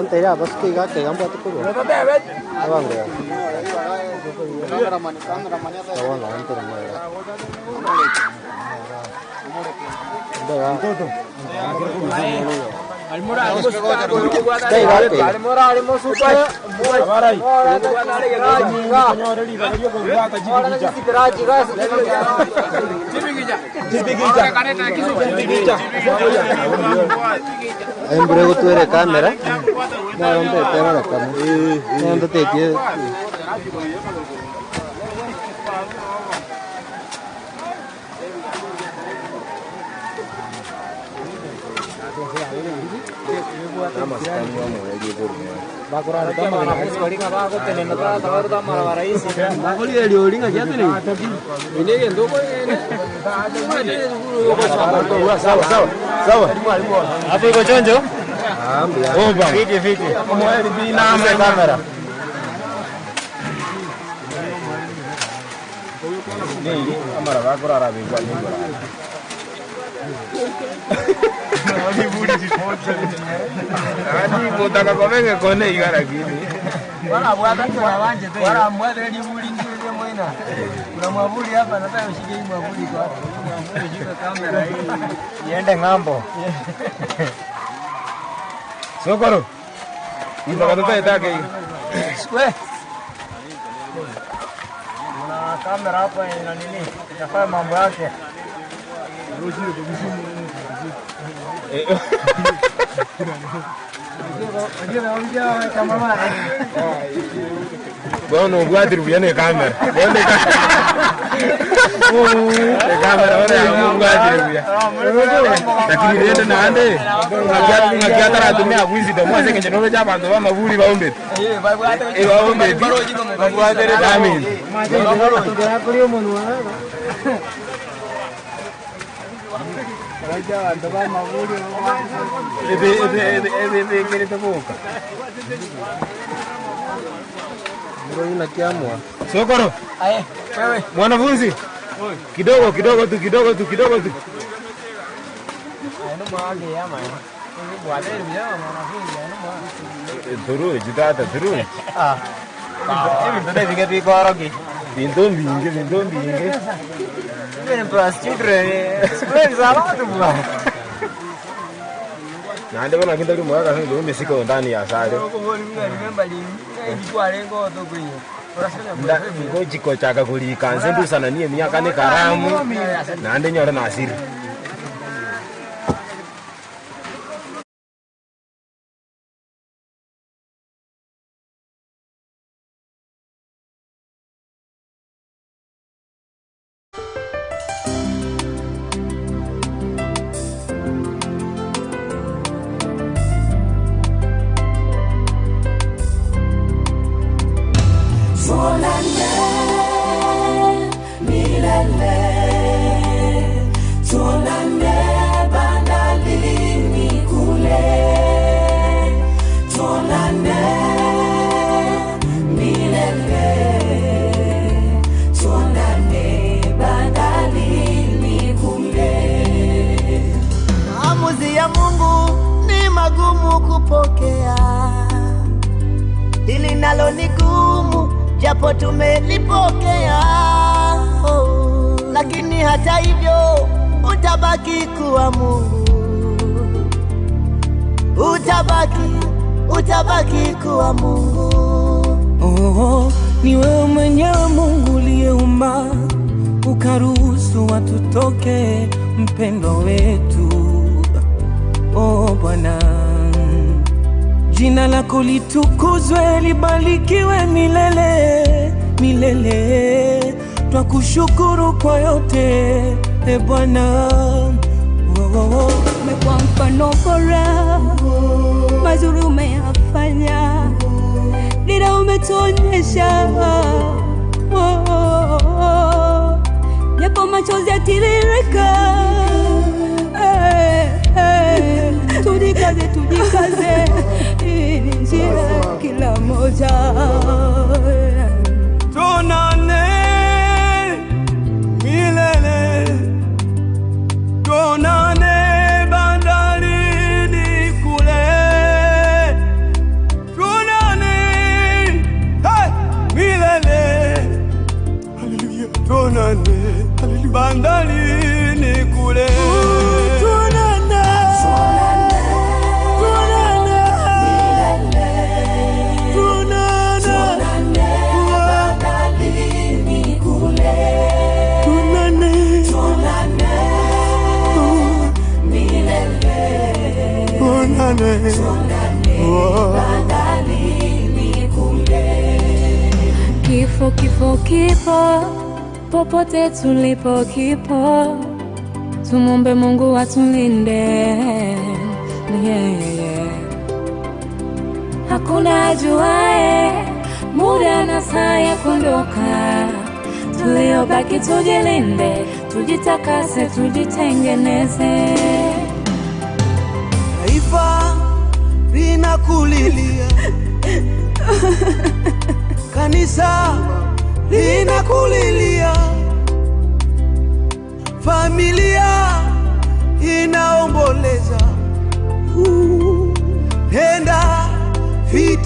Tera bas ke ga ke gam bat ko ro awang re awang la ante ra Embrego tu eres cámara. No, ¿dónde te va la cámara? ¿Dónde te quieres? Iende ng'ambo. Sokoro. Kuna kamera hapa ina nini? Inafanya mambo yake. Bueno, voy a atribuir a cámara. Sokoro. Aye, wewe. Mwanafunzi. Kidogo kidogo tu kidogo tu kidogo tu. Turu, jitata turu. Ah. Hivi ndio vingi vikorogi. Vinto vingi, vinto vingi. Even plus children, spread a lot bwana. Na ndio bana kinda limwa kasa ndio misiko ndani ya sare. Ngo jiko chaka kulika nsendu sana niye miaka ne karamu. Na ndio nyora na asiri. Kupokea hili nalo ni gumu, japo tumelipokea, oh, lakini hata hivyo utabaki kuwa Mungu, utabaki kuwa Mungu. Oh, ni wewe mwenyewe Mungu uliyeumba ukaruhusu watu toke, mpendo wetu. Oh Bwana, jina lako litukuzwe, libarikiwe milele milele. Twakushukuru kwa yote, e Bwana. Oh, oh, oh. Umekuwa mfano bora, mazuri umeyafanya, dira umetuonyesha. Oh, oh, oh. Japo machozi yatiririka, tujikaze, tujikaze, hii ni njia kila moja. Tuonane milele, tuonane bandarini kule, tuonane hey, milele, haleluya, tuonane bandarini kule. Kifo, kifo, kipo, popote tulipo kipo. Tumombe Mungu atulinde. Yeah, yeah. Hakuna ajuae muda na saa ya kuondoka. Tuliobaki tujilinde, tujitakase, tujitengeneze. Taifa linakulilia, kanisa linakulilia, familia inaomboleza. Nenda vita